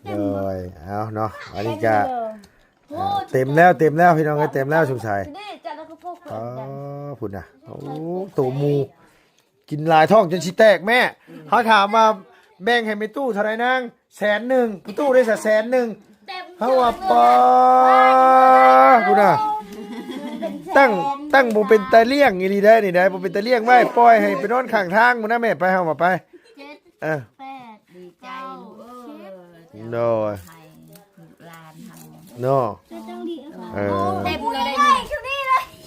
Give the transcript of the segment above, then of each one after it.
ໂດຍ ເອົາເນາະ ອັນນີ້ກະ ເຕັມແລ້ວ ເຕັມແລ້ວ ພີ່ນ້ອງເອີຍ ເຕັມແລ້ວ ສົງໄສ ອໍ ພຸ້ນນະ ໂອ້ ໂຕໝູ່ ກິນຫຼາຍ ທ້ອງຈົນຊິແຕກແມ່. ເຮົາຖາມວ່າແບ່ງໃຫ້ແມ່ຕູ້ເທົ່າໃດນາງ? ແສນໜຶ່ງ ພໍ່ຕູ້ໄດ້ສະແສນໜຶ່ງ. ເຮົາວ່າ ປາ ພຸ້ນນະ ຕັ້ງ ຕັ້ງບໍ່ເປັນຕາລ້ຽງອີ່ຫຼີໄດ໋ນີ້ໄດ໋ ບໍ່ເປັນຕາລ້ຽງໄວ້ ປ່ອຍໃຫ້ໄປນອນຂ້າງທາງພຸ້ນນະແມ່. ໄປ ເຮົາວ່າໄປ ເຈັດ ເອີ ແປດ ດີໃຈລູກເອີຍ ໂດຍ ໃຫ້ລູກຫຼານເຮົາເນາະ ເອີ ເຕັມເລີຍ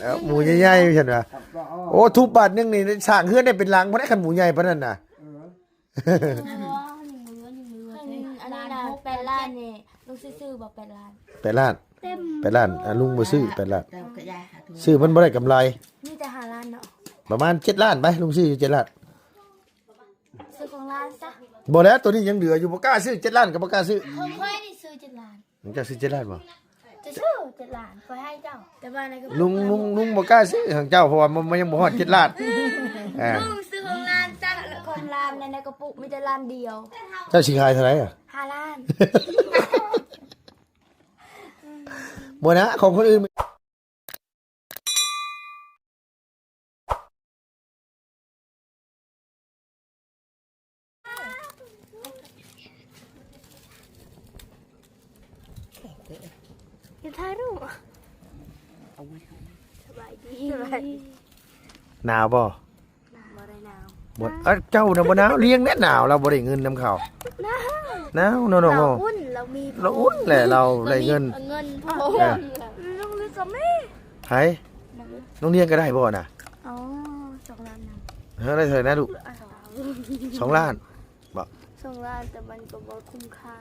ເອີ ໝູ່ໃຫຍ່ໆ ຊັ້ນວ່າ ໂອ້ ທຸບບາດໜຶ່ງນີ້ສ້າງເຮືອນໄດ້ເປັນຫຼັງພຸ້ນນະ ຄັນໝູ່ໃຫຍ່ປານນັ້ນນະ. ເອີ ອັນນີ້ນະ ແປດລ້ານນີ້ ລຸງຊື້ບໍ່ ແປດລ້ານ ແປດລ້ານ ແປດລ້ານ ອ່າ ລຸງບໍ່ຊື້ແປດລ້ານ ຊື້ມັນບໍ່ໄດ້ກຳໄລ ມີແຕ່ຫ້າລ້ານເນາະ ປະມານເຈັດລ້ານໄປ ລຸງຊື້ຢູ່ເຈັດລ້ານ ຊື້ຂອງຫຼານຊະ. ບໍ່ແລ້ວ ໂຕນີ້ຍັງເຫຼືອຢູ່ ບໍ່ກ້າຊື້ ເຈັດລ້ານກໍບໍ່ກ້າຊື້. ຂອງຂ້ອຍນີ້ຊື້ເຈັດລ້ານ ເຈົ້າຊື້ເຈັດລ້ານບໍ່? ຈະຊື້ເຈັດລ້ານ ຂ້ອຍໃຫ້ເຈົ້າ ແຕ່ວ່າໃນກະເປົາ ລຸງ ລຸງ ລຸງບໍ່ກ້າຊື້ຂອງເຈົ້າ ເພາະວ່າມັນ ມັນຍັງບໍ່ຮອດເຈັດລ້ານ. ອ່າ ລຸງຊື້ຂອງຫຼານຊະ ຂອງຫຼານໃນກະປຸກມີແຕ່ລ້ານດຽວ. ເຈົ້າຊິຂາຍເທົ່າໃດອະ? ຫ້າລ້ານ ບໍ່ນະ ຂອງຄົນອື່ນ. ຢ່າຖ່າຍຮູບ ສະບາຍດີ ສະບາຍດີ. ໜາວບໍ່? ບໍ່ໄດ້ໜາວ ບໍ່ ເອີ ເຈົ້ານະບໍ່ໜາວ ລ້ຽງແນ່ໜາວ ລາວບໍ່ໄດ້ເງິນນຳເຂົາ ໜາວ ໜາວເນາະ ໜາວ ເນາະ ເນາະ ລາວອຸ່ນ ລາວມີ ລາວອຸ່ນແຫຼະ ລາວໄດ້ເງິນ ເງິນ ເອີ ເອີ ລຸງລິດກໍມີ ໃຜ? ລຸງລຽງກໍໄດ້ບໍ່ນະ? ອໍ ສອງລ້ານນະ ເຮີ ໄດ້ເທົ່າໃດນະລູກ? ສອງລ້ານ ບໍ່ ສອງລ້ານ ແຕ່ມັນກໍບໍ່ຄຸ້ມຄ່າ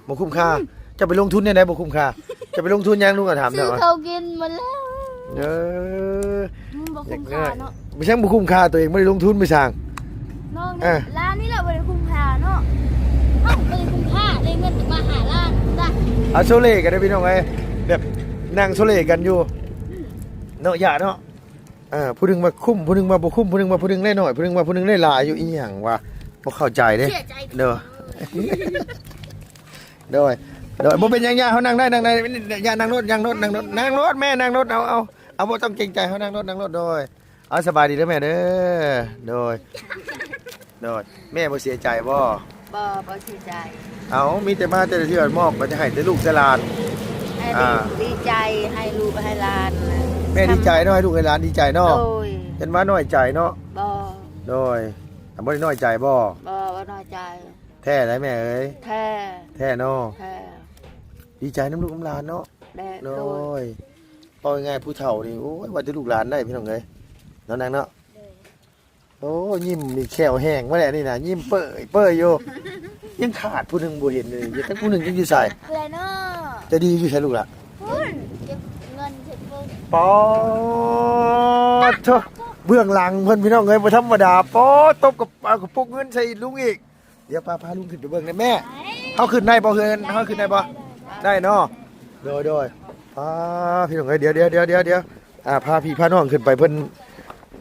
ບໍ່ຄຸ້ມຄ່າ ອືມ ເຈົ້າໄປລົງທຶນແນວໃດບໍ່ຄຸ້ມຄ່າ? ເຈົ້າໄປລົງທຶນຫຍັງ ລຸງກໍຖາມ ຊື້ເຈົ້າ ເຂົ້າກິນໝົດແລ້ວ ເອີ ມັນບໍ່ຄຸ້ມຄ່າເນາະ ບໍ່ຊ່າງບໍ່ຄຸ້ມຄ່າ ຕົວເອງບໍ່ໄດ້ລົງທຶນໄປສ້າງ ນ້ອງ ເອີ ຫຼານນີ້ແຫຼະບໍ່ໄດ້ຄຸ້ມຄ່າເນາະ ເອົ້າ ບໍ່ໄດ້ຄຸ້ມຄ່າ ໄດ້ເງິນມາຫ້າລ້ານຊະ ເອົາໂຊເລກັນເດີພີ່ນ້ອງເອີຍ ແບບນັ່ງໂຊເລກັນຢູ່ ອືມ ເນາະ ຢ່າເນາະ. ເອີ ຜູ້ໜຶ່ງວ່າຄຸ້ມ ຜູ້ໜຶ່ງວ່າບໍ່ຄຸ້ມ ຜູ້ໜຶ່ງວ່າຜູ້ໜຶ່ງໄດ້ໜ້ອຍ ຜູ້ໜຶ່ງວ່າຜູ້ໜຶ່ງໄດ້ຫຼາຍຢູ່ ອີ່ຫຍັງວະ ບໍ່ເຂົ້າໃຈເດ້ ເສຍໃຈ ເດີ ໂດຍ ໂດຍ ບໍ່ເປັນຫຍັງ ຢ່າ ເຮົານັ່ງໄດ້ ນັ່ງໄດ້ ຢ່າ ນັ່ງໂລດ ນັ່ງໂລດ ນັ່ງໂລດ ນັ່ງໂລດແມ່ ນັ່ງໂລດ ເອົາ ເອົາ ເອົາ ບໍ່ຕ້ອງເກງໃຈ ເຮົານັ່ງໂລດ ນັ່ງໂລດ ໂດຍ ເອົາ ສະບາຍດີເດີແມ່ເດີ ໂດຍ ໂດຍ ແມ່ບໍ່ເສຍໃຈບໍ່? ບໍ່ ບໍ່ເສຍໃຈ ເອົ້າ ມີແຕ່ມາແຕ່ລະເທື່ອ ມອບກໍຈະໃຫ້ແຕ່ລູກແຕ່ຫຼານ ໃຫ້ ອ່າ ດີໃຈ ໃຫ້ລູກໃຫ້ຫຼານ ແມ່ດີໃຈເນາະ ໃຫ້ລູກໃຫ້ຫຼານດີໃຈເນາະ ໂດຍ ເຫັນວ່ານ້ອຍໃຈເນາະ ບໍ່ ໂດຍ ອ່າ ບໍ່ໄດ້ນ້ອຍໃຈບໍ່? ບໍ່ ບໍ່ນ້ອຍໃຈ ແທ້ໄດ໋ແມ່ເອີຍ ແທ້ ແທ້ເນາະ ແທ້ ດີໃຈນຳລູກນຳຫຼານເນາະ ແທ້ ໂດຍ ໂດຍ ເວົ້າງ່າຍໆ ຜູ້ເຖົ້ານີ້ ໂອ້ຍ ວ່າແຕ່ລູກຫຼານໄດ້ ພີ່ນ້ອງເອີຍ ເນາະ ນາງເນາະ ໂດຍ ໂອ້ ຍິ້ມນີ້ແຂ້ວແຫ້ງມາແລ້ວນີ້ນະ ຍິ້ມເປີ້ຍໆຢູ່ ຍັງຂາດຜູ້ໜຶ່ງບໍ່ເຫັນເລີຍ ຈັກຜູ້ໜຶ່ງຈັກຢູ່ໃສ? ຜູ້ໃດເນາະ? ໃຈດີຢູ່ໃສລູກຫຼະ? ພຸ້ນ ເກັບເງິນເກັບເບິ່ງ ປາດໂທ້ ເບື້ອງຫຼັງເພິ່ນ ພີ່ນ້ອງເອີຍ ບໍ່ທຳມະດາ ປາດ ຕົບກັບ ເອົາກະປຸກເງິນໃສ່ລຸງອີກ ດຽວພາ ພາລຸງຂຶ້ນໄປເບິ່ງໄດ້ແມ່ ເຮົາຂຶ້ນໄດ້ບໍ່ເຮືອນ ເຮົາຂຶ້ນໄດ້ບໍ່? ໄດ້ເນາະ ໂດຍ ໂດຍ ອ່າ ພີ່ນ້ອງເອີຍ ດຽວ ດຽວ ອ່າ ພາພີ່ພານ້ອງຂຶ້ນໄປ ເພິ່ນ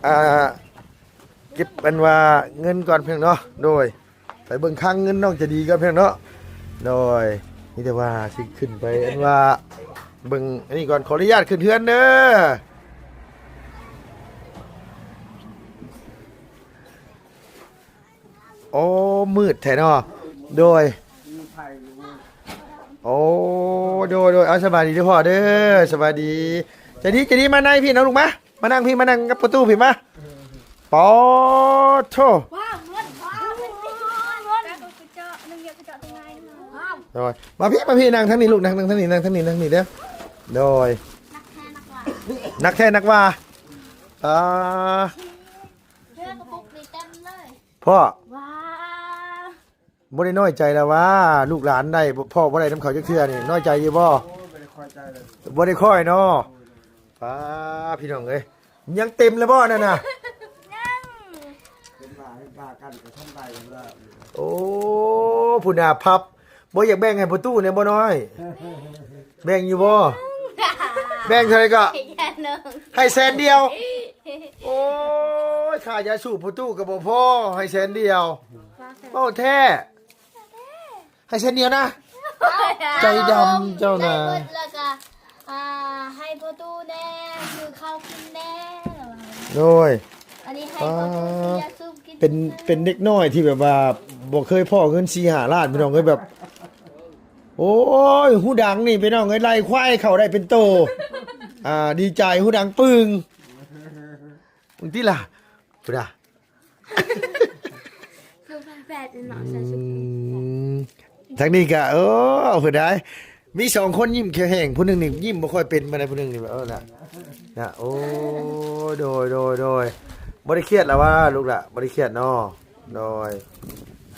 ອ່າ ເກັບອັນວ່າເງິນກ່ອນເພິ່ນເນາະ ໂດຍ ໄປເບິ່ງຄັງເງິນນ້ອງໃຈດີກ່ອນເພິ່ນເນາະ ໂດຍ ມີແຕ່ວ່າຊິຂຶ້ນໄປອັນວ່າເບິ່ງອັນນີ້ກ່ອນ ຂໍອະນຸຍາດຂຶ້ນເຮືອນເດີ. ໂອ້ ມືດແທ້ເນາະ ໂດຍ ໂອ້ ໂດຍ ໂດຍ ເອົາ ສະບາຍດີເດີພໍ່ເດີ ສະບາຍດີ ໃຈດີ ໃຈດີ ມາໃນພີ້ເນາະລູກ ມາ ມານັ່ງພີ້ ມານັ່ງກັບປະຕູພີ້ ມາ ປາດໂທ້ ໂດຍ ມາພີ້ ມາພີ້ ນັ່ງທາງນີ້ລູກ ນັ່ງ ນັ່ງທາງນີ້ ນັ່ງທາງນີ້ ນັ່ງນີ້ເດີ ໂດຍ ໜັກແທ້ໜັກວ່າ ອ່າ ເຮືອກະປຸກນີ້ເຕັມເລີຍ ພໍ່ ວ້າ ບໍ່ໄດ້ນ້ອຍໃຈລະຫວາ ລູກຫຼານໄດ້ພໍ່ບໍ່ໄດ້ນຳເຂົາຈັກເທື່ອນີ້ ນ້ອຍໃຈຢູ່ບໍ່? ໂອ້ຍ ບໍ່ໄດ້ຄ່ອຍໃຈເລີຍ ບໍ່ໄດ້ຄ່ອຍເນາະ ໂດຍ ໂດຍ ປ້າ ພີ່ນ້ອງເອີຍ ຍັງເຕັມລະບໍ່ນັ້ນນະ? ຍັງ ເຫັນໜ້າເຫັນຕາກັນກໍທຳໄດ້ແລ້ວ ໂອ້ ພຸ້ນນະ ພັບ ບໍ່ຢາກແບ່ງໃຫ້ພໍ່ຕູ້ແດ່ບໍ່ນ້ອຍ? ແບ່ງຢູ່ບໍ່? ແບ່ງເທົ່າໃດກໍ? ໃຫ້ແສນດຽວ ໂອ້ຍ ຄ່າຢາສູບພໍ່ຕູ້ກໍບໍ່ພໍ ໃຫ້ແສນດຽວ ເວົ້າແທ້ ໃຫ້ແສນດຽວນະ ໃຈດຳເຈົ້ານະ ໃຫ້ເບິດແລ້ວກະ ອ່າ ໃຫ້ພໍ່ຕູ້ແດ່ ຊື້ເຂົ້າກິນແດ່ ໂດຍ ອັນນີ້ໃຫ້ພໍ່ຕູ້ຊື້ຢາສູບກິນ ເປັນ ເປັນເດັກນ້ອຍທີ່ແບບວ່າບໍ່ເຄີຍພໍ້ເງິນສີ່ຫ້າລ້ານ ພີ່ນ້ອງເອີຍ ແບບ ໂອ້ຍ ຫູດັງນີ້ພີ່ນ້ອງເອີຍ ໄລ່ຄວາຍເຂົ້າໄດ້ເປັນໂຕ ອ່າ ດີໃຈຫູດັງປຶ້ງ ເບິ່ງຕິລະ ພຸ້ນນະ ອືມ ທາງນີ້ກະ ໂອ້ ເພິ່ນໄດ໋ ມີສອງຄົນຍິ້ມແຂງແຮງ ຜູ້ໜຶ່ງນີ້ຍິ້ມບໍ່ຄ່ອຍເປັນປານໃດ ຜູ້ໜຶ່ງນີ້ ເອີ ນະ ນະ ໂອ້ ໂດຍ ໂດຍ ໂດຍ ບໍ່ໄດ້ຄຽດລະຫວາລູກລະ ບໍ່ໄດ້ຄຽດເນາະ ໂດຍ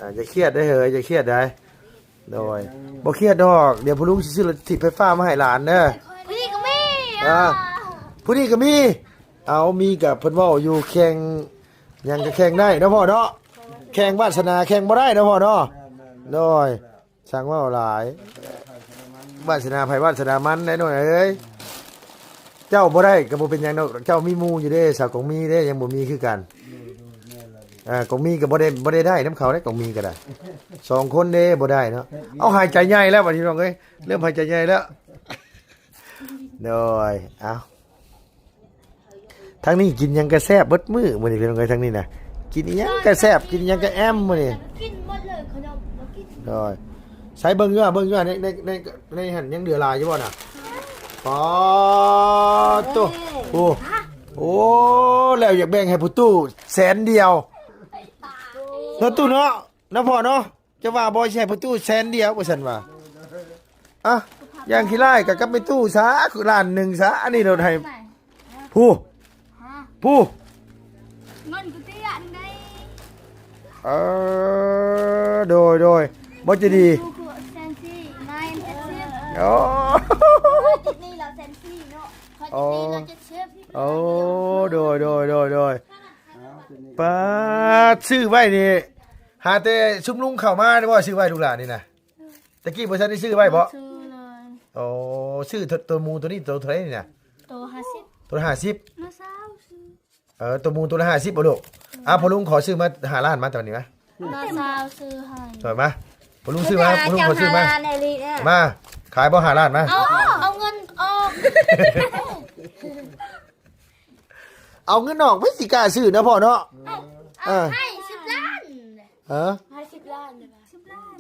ອ່າ ຢ່າຄຽດໄດ໋ເຮີ້ຍ ຢ່າຄຽດໄດ໋ ໂດຍ ບໍ່ຄຽດດອກ ດຽວພໍ່ລຸງຊິຊື້ລົດຖີບໄຟຟ້າມາໃຫ້ຫຼານເດີ ຜູ້ນີ້ກະມີ ອ່າ ຜູ້ນີ້ກະມີ ເອົາ ມີກະເພິ່ນເວົ້າຢູ່ ແຂ່ງຫຍັງກະແຂ່ງໄດ້ເນາະພໍ່ເນາະ ແຂ່ງວາດສະໜາແຂ່ງບໍ່ໄດ້ເນາະພໍ່ເນາະ ໂດຍ ຊ່າງເວົ້າຫຼາຍ ວາດສະໜາໃຜວາດສະໜາມັນໄດ໋ນ້ອຍເອີຍ ເຈົ້າບໍ່ໄດ້ກະບໍ່ເປັນຫຍັງດອກ ເຈົ້າມີໝູ່ຢູ່ເດ້ ສາວກອງມີເດ້ ຍັງບໍ່ມີຄືກັນ ອ່າ ກອງມີກະບໍ່ໄດ້ ບໍ່ໄດ້ໄດ້ນຳເຂົາໄດ໋ ກອງມີກະໄດ້ ສອງຄົນເດ້ບໍ່ໄດ້ເນາະ ເອົາ ຫາຍໃຈໃຫຍ່ແລ້ວບັດນີ້ນ້ອງເອີຍ ເລີ່ມຫາຍໃຈໃຫຍ່ແລ້ວ ໂດຍ ເອົາ ທາງນີ້ກິນຫຍັງກະແຊບເບິດມື້ມື້ນີ້ພີ່ນ້ອງເອີຍ ທາງນີ້ນະ ກິນອີ່ຫຍັງກະແຊບ ກິນອີ່ຫຍັງກະແອມມື້ນີ້ ກິນໝົດເລີຍ ຂະໜົມບໍ່ກິນ ໂດຍ ໃສເບິ່ງຢູ່ ເບິ່ງຢູ່ ໃນ ໃນ ໃນ ໃນຫັ້ນຍັງເຫຼືອຫຼາຍຢູ່ບໍ່ນະ ປາດໂທ້ ໂອ້ ໂອ້ ແລ້ວຢາກແບ່ງໃຫ້ພໍ່ຕູ້ແສນດຽວ ເນາະຕູ້ເນາະ ເນາະພໍ່ເນາະ ຈະວ່າບໍ່ໃຫ້ພໍ່ຕູ້ແສນດຽວວ່າຊັ້ນວ່າ ອ່ະ ຢ່າງຂີ້ລ້າຍກະກັບແມ່ຕູ້ຊະ ຄືລ້ານໜຶ່ງຊະ ອັນນີ້ໂດດໃຫ້ ຜູ້ ຜູ້ ເງິນກູເຕຍອັນໃດ ເອີ ໂດຍ ໂດຍ ບໍ່ໃຈດີ ແສນສີ່ ນາຍເຈັດສິບ ໂອ້ ເຈັດສິບນີ້ລາວແສນສີ່ເນາະ ຂ້ອຍເຈັດສິບລາວເຈັດສິບ ໂອ້ ໂດຍ ໂດຍ ໂດຍ ໂດຍ ປາດ ຊື້ໄວ້ນີ້ ຫາແຕ່ຊຸມລຸງເຂົ້າມານີ້ບໍ່ ຊື້ໄວ້ລູກຫຼານນີ້ນະ ຕະກີ້ບໍ່ທັນໄດ້ຊື້ໄວ້ບໍ່ ໂອ້ ຊື້ໂຕ ໂຕໝູໂຕນີ້ໂຕເທົ່າໃດນີ້ນະ ໂຕຫ້າສິບ ໂຕຫ້າສິບ ນະຊາວຊື້ ເອີ ໂຕໝູໂຕລະຫ້າສິບບໍ່ລູກ ອືມ ອ້າວ ພໍ່ລຸງຂໍຊື້ມາຫ້າລ້ານມາຕອນນີ້ມາ ນະຊາວຊື້ໃຫ້ ເອົາມາ ພໍ່ລຸງຊື້ມາ ພໍ່ລຸງຂໍຊື້ມາ ມາ ຂາຍບໍ່ຫ້າລ້ານມາ ເອົາ ເອົາເງິນອອກ ເອົາເງິນອອກ ໃຜຊິກ້າຊື້ນະພໍ່ເນາະ ເອົາ ເອີ ໃຫ້ສິບລ້ານ ຮະ ໃຫ້ສິບລ້ານ ສິບລ້ານ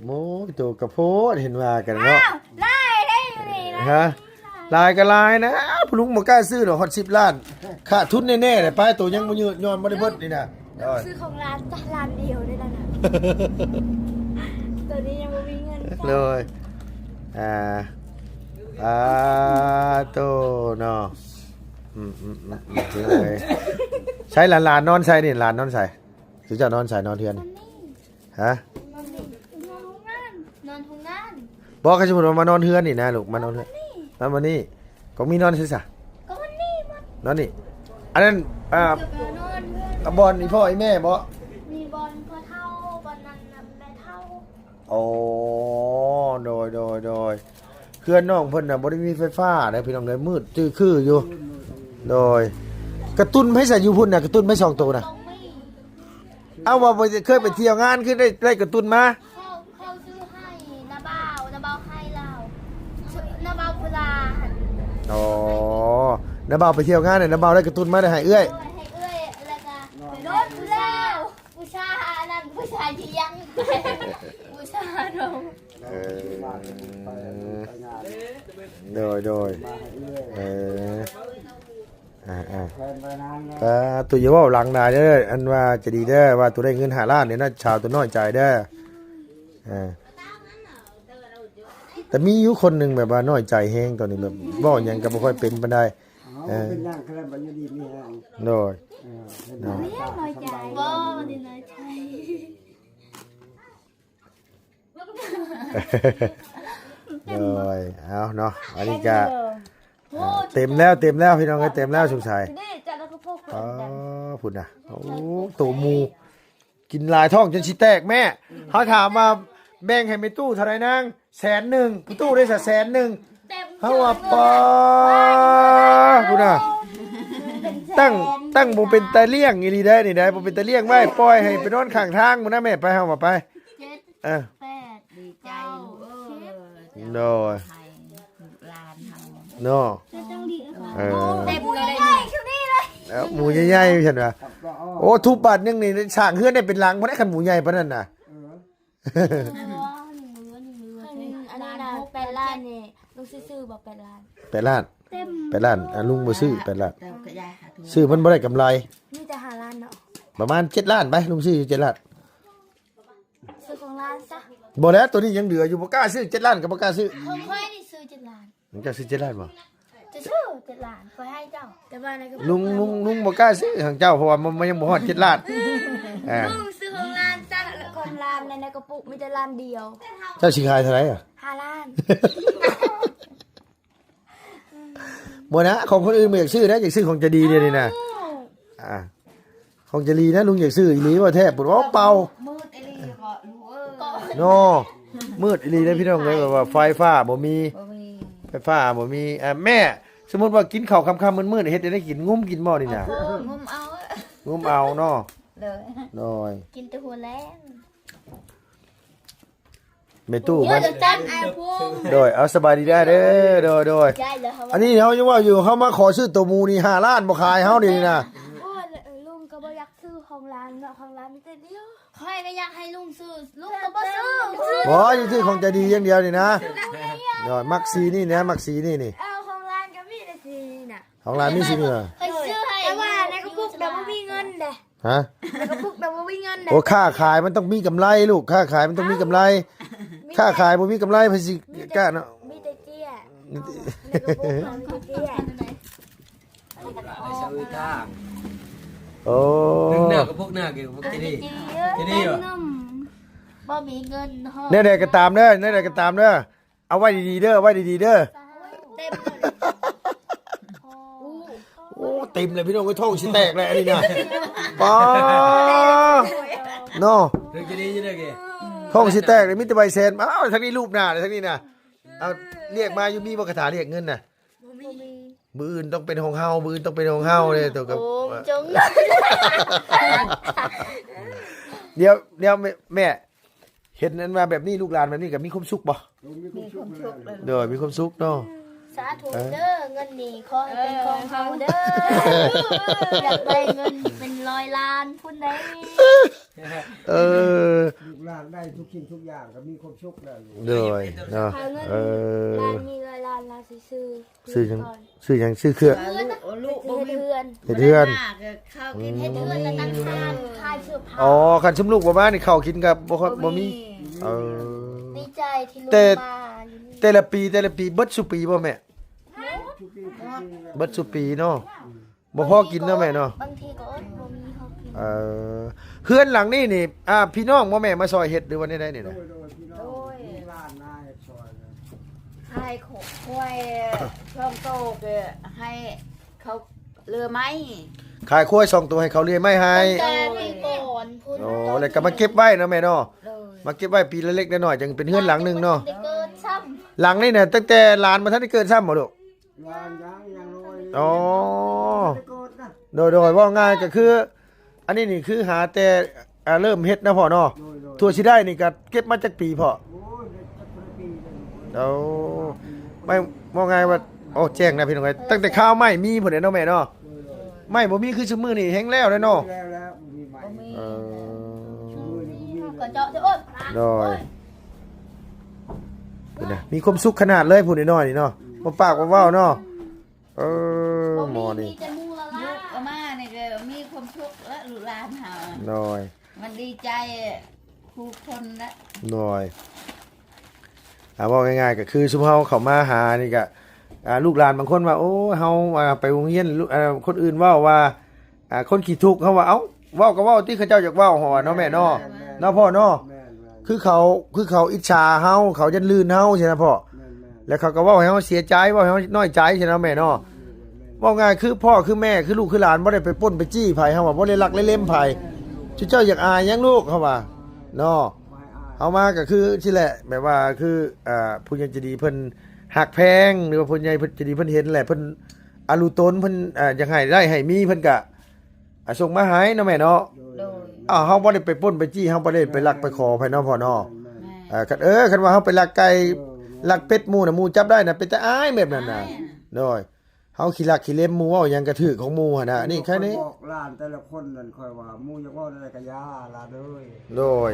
ໂອ້ຍ ໂຕກະໂພດ ເຫັນວ່າກັນເນາະ ອ້າວ ຫຼາຍເດ້ຢູ່ນີ້ນະ ຮະ ຫຼາຍກະຫຼາຍນະ ພໍ່ລຸງບໍ່ກ້າຊື້ດອກ ຮອດສິບລ້ານ ຂາດທຶນແນ່ໆແຫຼະ ໄປ ໂຕຍັງບໍ່ຍືດ ຍ້ອນບໍ່ໄດ້ເບິດນີ້ນະ ຊື້ຂອງຫຼານຈ້າ ລ້ານດຽວໄດ້ລະນະ ໂຕນີ້ຍັງບໍ່ມີເງິນ ໂດຍ ອ່າ ອ່າ ໂຕເນາະ ອືມໆໆ ໃສຫຼານໆ ນອນໃສນີ້ ຫຼານນອນໃສ ຄືເຈົ້ານອນໃສ ນອນເຮືອນ ຮະ ນອນໂຮງງານ ນອນໂຮງງານ ບໍ່ ຄັນສົມມຸດວ່າມານອນເຮືອນນີ້ນະລູກ ມານອນເຮືອນ ນອນບ່ອນນີ້ ກອງມີນອນໃສຊະ ກອງນີ້ໝົດ ນອນນີ້ ອັນນັ້ນ ອ່າ ນອນເຮືອນ ບ່ອນອີ່ພໍ່ອີ່ແມ່ບໍ່ ມີບ່ອນພໍ່ເຖົ້າ ບ່ອນນັ້ນນະແມ່ເຖົ້າ ໂອ້ ໂດຍ ໂດຍ ໂດຍ ເຮືອນນ້ອງເພິ່ນນະບໍ່ໄດ້ມີໄຟຟ້າເດີພີ່ນ້ອງເອີຍ ມືດຈື່ຄືຢູ່ ໂດຍ ກະຕຸນໃຜຊະຢູ່ພຸ້ນນະ ກະຕຸນໃຜສອງໂຕນະ ເອົາ ວ່າບໍ່ເຄີຍໄປທ່ຽວງານ ຄືໄດ້ ໄດ້ກະຕຸນມາ ເຂົາ ເຂົາຊື້ໃຫ້ນ້າບ່າວ ນ້າບ່າວໃຫ້ລາວ ນ້າບ່າວຜູ້ລາຫັ້ນ ອໍ ນ້າບ່າວໄປທ່ຽວງານ ນ້າບ່າວໄດ້ກະຕຸນມາ ໄດ້ໃຫ້ເອື້ອຍ ໂດຍ ໃຫ້ເອື້ອຍ ແລ້ວກະໄປໂດນຜູ້ລາວ ຜູ້ຊາຍອັນນັ້ນ ຜູ້ຊາຍທີ່ຍັງ ຜູ້ຊາຍໂດນ ເອີ ໂດຍ ໂດຍ ເອີ ອ່າໆ ອ່າ ໂຕຢ່າເວົ້າຫຼັງຫຼາຍເດີ ອັນວ່າຈະດີເດີ ວ່າໂຕໄດ້ເງິນຫ້າລ້ານນີ້ນະ ຊາວໂຕນ້ອຍໃຈເດີ ອ່າ ແຕ່ມີຢູ່ຄົນໜຶ່ງແບບວ່ານ້ອຍໃຈແຮງຕອນນີ້ ແບບເວົ້າຫຍັງກະບໍ່ຄ່ອຍເປັນປານໃດ ເອີ ເປັນຫຍັງ ຄັນວ່າຢູ່ດີມີແຮງ ໂດຍ ເອີ ເປັນຫຍັງ ນ້ອຍໃຈ ບໍ່ໄດ້ນ້ອຍໃຈ ໂດຍ ເອົາເນາະ ອັນນີ້ກະ ເຕັມແລ້ວ ເຕັມແລ້ວ ພີ່ນ້ອງເອີຍ ເຕັມແລ້ວສົງໄສ ອໍ ພຸ້ນນະ ໂອ້ ໂຕໝູ ກິນຫຼາຍ ທ້ອງຈົນຊິແຕກແມ່ ເຮົາຖາມວ່າແບ່ງໃຫ້ແມ່ຕູ້ເທົ່າໃດນາງ ແສນໜຶ່ງ ພໍ່ຕູ້ໄດ້ສະແສນໜຶ່ງ ເຮົາວ່າ ປາ ພຸ້ນນະ ຕັ້ງ ຕັ້ງບໍ່ເປັນຕາລ້ຽງອີ່ຫຼີໄດ໋ນີ້ໄດ໋ ບໍ່ເປັນຕາລ້ຽງໄວ້ ປ່ອຍໃຫ້ໄປນອນຂ້າງທາງພຸ້ນນະແມ່ ໄປ ເຮົາວ່າໄປ ເອີ ໃຈລູກເອີຍ ໂດຍ ໃຫ້ລູກຫຼານເຮົາເນາະ ເອີ ເຕັມເລີຍ ແລ້ວໝູໃຫຍ່ໆ ຊັ້ນວ່າ ໂອ້ ທຸບບາດໜຶ່ງນີ້ສ້າງເຮືອນໄດ້ເປັນຫຼັງພຸ້ນ ຄັນໝູໃຫຍ່ປານນັ້ນນະ ເອີ ອັນນີ້ນະ ແປດລ້ານນີ້ ລຸງຊິຊື້ບໍ່ ແປດລ້ານ ແປດລ້ານ ເຕັມ ແປດລ້ານ ອ່ະ ລຸງບໍ່ຊື້ແປດລ້ານ ຊື້ມັນບໍ່ໄດ້ກຳໄລ ມີແຕ່ຫ້າລ້ານເນາະ ປະມານເຈັດລ້ານໄປ ລຸງຊື້ຢູ່ເຈັດລ້ານ ຊື້ຂອງຫຼານຊະ ບໍ່ແລ້ວ ໂຕນີ້ຍັງເຫຼືອຢູ່ ບໍ່ກ້າຊື້ ເຈັດລ້ານກໍບໍ່ກ້າຊື້ ຂອງຂ້ອຍນີ້ຊື້ເຈັດລ້ານ ເຈົ້າຊື້ເຈັດລ້ານບໍ່ ຈະຊື້ເຈັດລ້ານ ຂ້ອຍໃຫ້ເຈົ້າ ແຕ່ວ່າໃນກະປຸກ ລຸງ ລຸງ ລຸງບໍ່ກ້າຊື້ຂອງເຈົ້າ ເພາະວ່າມັນ ມັນຍັງບໍ່ຮອດເຈັດລ້ານ ອ່າ ລຸງຊື້ຂອງຫຼານຊະ ແລ້ວຂອງຫຼານໃນ ໃນກະປຸກມີແຕ່ລ້ານດຽວ ເຈົ້າຊິຂາຍເທົ່າໃດອະ ຫ້າລ້ານ ບໍ່ນະ ຂອງຄົນອື່ນບໍ່ຢາກຊື້ນະ ຢາກຊື້ຂອງໃຈດີດຽວນີ້ນະ ອ້າວ ອ່າ ຂອງໃຈດີນະ ລຸງຢາກຊື້ອີ່ຫຼີວ່າແທ້ ເພິ່ນວ່າເປົ່າ ມືດອີ່ຫຼີກໍລູກເອີຍ ເນາະ ມືດອີ່ຫຼີເດ້ພີ່ນ້ອງເອີຍ ແບບວ່າໄຟຟ້າບໍ່ມີ ບໍ່ມີ ໄຟຟ້າບໍ່ມີ ອ່າ ແມ່ ສົມມຸດວ່າກິນເຂົ້າຄ່ຳໆ ມືດໆ ເຮັດແນວໃດກິນ ງຸ້ມກິນບໍ່ນີ້ນະ ງຸ້ມເອົາ ງຸ້ມເອົາເນາະ ໂດຍ ໂດຍ ກິນແຕ່ຫົວແລງ ແມ່ຕູ້ມັນ ໂດຍ ເອົາ ສະບາຍດີເດີ ໂດຍ ໂດຍ ອັນນີ້ເຮົາຍັງເວົ້າຢູ່ ເຮົາມາຂໍຊື້ໂຕໝູນີ້ຫ້າລ້ານ ບໍ່ຂາຍເຮົານີ້ນະ ໂອ້ຍ ລຸງກໍບໍ່ຢາກຊື້ຂອງຫຼານເນາະ ຂອງຫຼານມີແຕ່ດຽວ ຂ້ອຍກໍຢາກໃຫ້ລຸງຊື້ ລຸງກໍບໍ່ຊື້ ບໍ່ ຢູ່ທີ່ຂອງໃຈດີຢ່າງດຽວນີ້ນະ ໂດຍ ມັກສີນີ້ນະ ມັກສີນີ້ນີ້ ເອີ ຂອງຫຼານກໍມີແຕ່ສີນີ້ນະ ຂອງຫຼານມີສີນີ້ນະ ຂ້ອຍຊື້ໃຫ້ ແຕ່ວ່າໃນກະປຸກນະບໍ່ມີເງິນເດ້ ຮະ ໃນກະປຸກນະບໍ່ມີເງິນເດ້ ໂອ້ ຄ້າຂາຍມັນຕ້ອງມີກຳໄລລູກ ຄ້າຂາຍມັນຕ້ອງມີກຳໄລ ມີແຕ່ ຄ້າຂາຍບໍ່ມີກຳໄລ ໃຜຊິກ້າເນາະ ມີແຕ່ເຈ້ຍ ໃນກະປຸກນະມີແຕ່ເຈ້ຍ ໄດ້ຊະເອີຍທາງ ໂອ້ ໜຶ່ງໜ້າກັບພວກໜ້າ ກັບພວກເຈດີ ເຈດີ ບໍ່ມີເງິນ ແນວໃດກໍຕາມເດີ ແນວໃດກໍຕາມເດີ ເອົາໄວ້ດີໆເດີ ເອົາໄວ້ດີໆເດີ ເຕັມ ໂອ້ ເຕັມເລີຍພີ່ນ້ອງເອີຍ ທ້ອງຊິແຕກແລ້ວອັນນີ້ນະ ປ້າ ເນາະ ເລື່ອງຈະດີຢູ່ເດີ ທ້ອງຊິແຕກເລີຍ ມີແຕ່ໃບແສນ ອ້າວ ທາງນີ້ຮູບໜ້າເລີຍ ທາງນີ້ນະ ເອົາ ລຽກມາຢູ່ ມີບໍ່ຄາຖາລຽກເງິນນະ ບໍ່ມີ ມື້ອື່ນຕ້ອງເປັນຂອງເຮົາ ມື້ອື່ນຕ້ອງເປັນຂອງເຮົາເດ້ ໂຕກັບ ໂອ້ ຈົງ ດຽວ ດຽວແມ່ ແມ່ ເຫັນອັນວ່າແບບນີ້ ລູກຫຼານແບບນີ້ກໍມີຄວາມສຸກບໍ່? ໂດຍ ມີຄວາມສຸກເນາະ ສາທຸເດີ ເງິນນີ້ຂໍໃຫ້ເປັນຂອງເຮົາເດີ ຢາກໄດ້ເງິນເປັນຮ້ອຍລ້ານພຸ້ນໃດ ເອີ ລູກຫຼານໄດ້ທຸກສິ່ງທຸກຢ່າງກໍມີຄວາມສຸກແລ້ວ ໂດຍເນາະ ເອີ ຫຼານມີຮ້ອຍລ້ານ ລາວຊິຊື້ ຊື້ຫຍັງ ຊື້ຫຍັງ ຊື້ເຄື່ອງ ເຮັດເຮືອນ ເຮັດເຮືອນ ເຂົ້າກິນ ເຮັດເຮືອນ ແລ້ວກໍຂາຍເສື້ອຜ້າ ອໍ ຄັນຊຸມລູກບໍ່ມານີ້ ເຂົ້າກິນກໍບໍ່ ບໍ່ມີ ເອີ ດີໃຈທີ່ລູກມາຢູ່ນີ້ ແຕ່ລະປີ ແຕ່ລະປີ ເບິດສູ່ປີບໍ່ແມ່? ເບິດສູ່ປີເນາະ ບໍ່ພໍກິນເນາະແມ່ເນາະ ບາງທີກໍອົດບໍ່ມີພໍກິນ ເອີ ເຮືອນຫຼັງນີ້ນີ້ ອ່າ ພີ່ນ້ອງບໍ່ແມ່ມາຊ່ອຍເຮັດ ຫຼືວ່າແນວໃດນີ້ນະ? ໂດຍ ໂດຍ ພີ່ນ້ອງ ໂດຍ ມີຫຼານມາເຮັດຊ່ອຍ ຂາຍຄວາຍສອງໂຕກໍໃຫ້ເຂົາເຫຼືອໄມ້ ຂາຍຄວາຍສອງໂຕໃຫ້ເຂົາເຫຼືອໄມ້ໃຫ້ ຕັ້ງແຕ່ປີກ່ອນພຸ້ນ ໂອ້ ແລ້ວກໍມາເກັບໄວ້ເນາະແມ່ເນາະ ໂດຍ ມາເກັບໄວ້ປີລະເລັກລະນ້ອຍ ຈຶ່ງເປັນເຮືອນຫຼັງໜຶ່ງເນາະ ຍັງບໍ່ທັນໄດ້ເກີດຊ້ຳ ຫຼັງນີ້ນະ ຕັ້ງແຕ່ຫຼານບໍ່ທັນໄດ້ເກີດຊ້ຳບໍ່ລູກ? ຍັງ ຍັງ ຍັງນ້ອຍ ອໍ ຍັງບໍ່ໄດ້ເກີດນະ ໂດຍ ໂດຍ ເວົ້າງ່າຍກໍຄື ອັນນີ້ນີ້ຄືຫາແຕ່ ອ່າ ເລີ່ມເຮັດນະພໍ່ເນາະ ໂດຍ ໂດຍ ທົ່ວຊິໄດ້ນີ້ກໍເກັບມາຈັກປີພໍ່? ໂອ້ຍ ໄດ້ຈັກປີແລ້ວ ໂອ້ ໄມ້ ເວົ້າງ່າຍວ່າ ໂອ້ ແຈ້ງນະພີ່ນ້ອງເອີຍ ຕັ້ງແຕ່ຄາວໄມ້ມີພຸ້ນແຫຼະເນາະແມ່ເນາະ ໂດຍ ໂດຍ ໄມ້ບໍ່ມີຄືຊຸມມື້ນີ້ແຮງແລ້ວແຫຼະເນາະ ແລ້ວ ແລ້ວ ບໍ່ມີໄມ້ ເອີ ບໍ່ມີ ເອີ ເຂົາເຈາະແຕ່ອົດ ໂດຍ ພຸ້ນນະ ມີຄວາມສຸກຂະໜາດເລີຍຜູ້ນ້ອຍໆນີ້ເນາະ ອືມ ບໍ່ປາກບໍ່ເວົ້າເນາະ ເອີ ບໍ່ມີ ໝໍນີ້ ມີແຕ່ໝູ່ລະລາ ລູກອອກມານີ້ກໍມີຄວາມສຸກແລ້ວ ລູກຫຼານເຮົາ ໂດຍ ມັນດີໃຈຄູ່ຄົນນະ ໂດຍ ອ່າ ເວົ້າງ່າຍໆກໍຄືຊຸມເຮົາເຂົ້າມາຫານີ້ກໍ ອ່າ ລູກຫຼານບາງຄົນວ່າ ໂອ້ຍ ເຮົາ ອ່າ ໄປໂຮງຮຽນ ອ່າ ຄົນອື່ນເວົ້າວ່າ ອ່າ ຄົນຂີ້ທຸກ ເຮົາວ່າ ເອົ້າ ເວົ້າກໍເວົ້າຕິ ເຂົາເຈົ້າຢາກເວົ້າ ເຮົາວ່າເນາະແມ່ເນາະ ແມ່ນໆ ເນາະພໍ່ເນາະ ແມ່ນໆ ຄືເຂົາ ຄືເຂົາອິດສາເຮົາ ເຂົາຢ້ານລື່ນເຮົາຊີ້ນະພໍ່ ແມ່ນໆ ແລ້ວເຂົາກໍເວົ້າໃຫ້ເຮົາເສຍໃຈ ເວົ້າໃຫ້ເຮົານ້ອຍໃຈຊີ້ນະແມ່ເນາະ ແມ່ນໆ ເວົ້າງ່າຍຄືພໍ່ຄືແມ່ ຄືລູກຄືຫຼານ ບໍ່ໄດ້ໄປປຸ້ນໄປຈີ້ໃຜ ເຮົາວ່າບໍ່ໄດ້ລັກໄດ້ເລັມໃຜ ຊຸມເຈົ້າຢາກອາຍຫຍັງລູກ ເຮົາວ່າເນາະ ເຮົາມາກໍຄືຊີ້ແຫຼະ ແບບວ່າຄື ອ່າ ຜູ້ໃຫຍ່ໃຈດີເພິ່ນຮັກແພງ ຫຼືວ່າຜູ້ໃຫຍ່ໃຈດີເພິ່ນເຫັນແຫຼະ ເພິ່ນອະລຸຕົນ ເພິ່ນ ອ່າ ຢາກໃຫ້ໄດ້ໃຫ້ມີ ເພິ່ນກະ ອ່າ ສົ່ງມາໃຫ້ເນາະແມ່ເນາະ ໂດຍ ໂດຍ ອ້າວ ເຮົາບໍ່ໄດ້ໄປປຸ້ນໄປຈີ້ ເຮົາບໍ່ໄດ້ໄປລັກໄປຂໍໃຜເນາະພໍ່ເນາະ ແມ່ນ ເອີ ຄັນ ເອີ ຄັນວ່າເຮົາໄປລັກໄກ່ ເອີ ແມ່ນ ລັກເປັດໝູ່ນະ ໝູ່ຈັບໄດ້ນະ ເປັນຕາອາຍແບບນັ້ນນະ. ອ້າຍນະ ໂດຍ ເຮົາຂີ້ລັກຂີ້ເລັມໝູ່ເວົ້າຫຍັງກະຖືກຂອງໝູ່ຫັ້ນນະ. ນີ້ໃຄແນ່ ບອກຫຼານແຕ່ລະຄົນນັ້ນ ຂ້ອຍວ່າໝູ່ຢາກເວົ້າແນວໃດກະຢ່າຫຼານເອີຍ. ໂດຍ